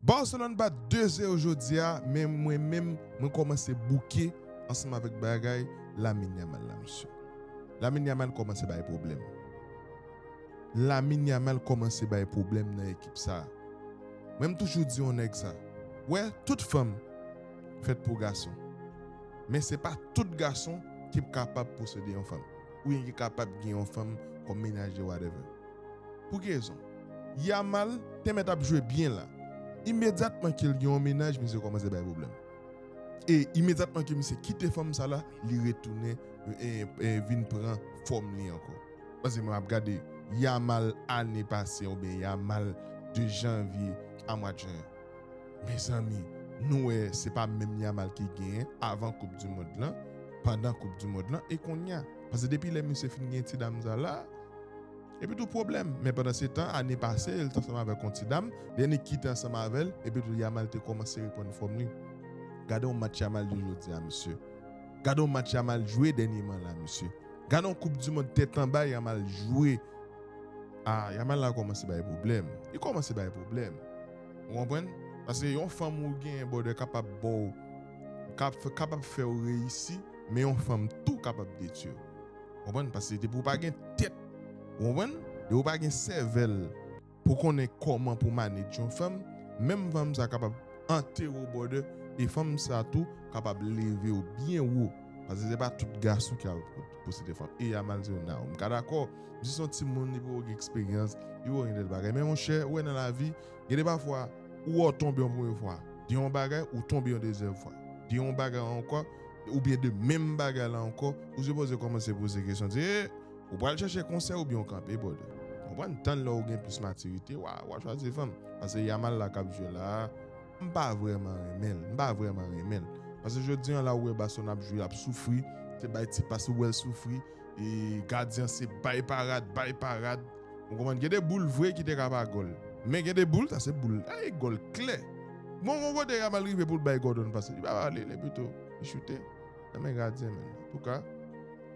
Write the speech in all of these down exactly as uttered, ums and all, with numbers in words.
Barcelone bat de zewo jodi a, men mwen menm, mwen kòmanse bouke ansanm avèk bagay Lamine Yamal la, mesye. Lamine Yamal kòmanse bay pwoblèm. Lamine Yamal kòmanse bay pwoblèm nan ekip sa a. Mwen, m toujou di yon nèg sa. Wè, tout fanm fèt pou gason. Men se pa tout gason ki kapab posede yon fanm. Oubyen ki kapab gen yon fanm kòm menaj li, whatever. Pou ki rezon? Yamal te mèt ap jwe byen la. Imedyatman ke l gen yon menaj, misye kòmanse bay pwoblèm. E imedyatman ke misye kite fanm sa la, li retounen, e, e, vin pran fòm li ankò. Paske mwen ap gade Yamal ane pase oubyen Yamal de janvye a mwa jen. Mezanmi, nou wè se pa menm Yamal ki genyen avan Koup di Mond lan, pandan Koup di Mond lan e kounye a. Paske depi lè misye fin gen ti dam sa la, epi tou pwoblèm. Men pandan se tan, ane pase, l t ansanm avèk yon ti dam, lè li kite ansanm avè l, epi tou Yamal te kòmanse reprann fòm li. Gade yon match Yamal jwe jodi a, mesye. Gade yon match Yamal jwe dènyèman la, mesye. Gade yon Koup di Mond tèt anba Yamal jwe. Ah, Yamal la kòmanse bay pwoblèm. Li kòmanse bay pwoblèm. Ou konprann? Paske yon fanm ou genyen, brother, kapab ba w, kap-, kapab fè w reyisi, men yon fanm tou kapab detwi w. Ou konprann? Paske depi w pa gen tèt, ou konprann? Depi w pa gen sèvèl pou konnen kòman pou manage yon fanm, menm fanm sa kapab antere w, brother, e fanm sa tou kapab leve w byen wo. Paske se pa tout gason ki ap posede fanm. E Yamal se youn nan yo. M ka dakò, misye se yon timoun, li poko gen eksperyans, li poko gen tèt bagay. Men monchè, ou wè nan lavi, gen de pafwa, ou wè w tonbe yon premye fwa. Gen yon bagay, ou tonbe yon dezyèm fwa. Gen yon bagay ankò, oubyen de menm bagay la ankò, ou sipoze kòmanse poze kesyon, di, "E, ou pral chèche konsèy oubyen w kanpe, brother?" Ou pran tann lè w gen plis matirite, w a, w a chwazi fanm. Paske Yamal la k ap jwe la, m pa vrèman renmen l. M pa vrèman renmen l. Paske jodi an la, ou wè Barcelone ap jwe, ap soufri. Se bay ti pas, ou wè l soufri. E gadyen se bay parad, bay parad. Ou konprann? Gen de boul vre ki te ka pa gòl. Men gen de boul, sa se boul. Ay, gòl klè. Bon, bon kote Yamal rive pou l bay Gordon pase. Li pa ba li, li pito li choute. Nan men gadyen, men. Antouka,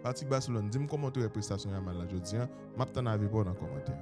fanatik Barcelone, di m kòman w te wè prestasyon Yamal la jodi an. M ap tann avi pa w nan kòmantè.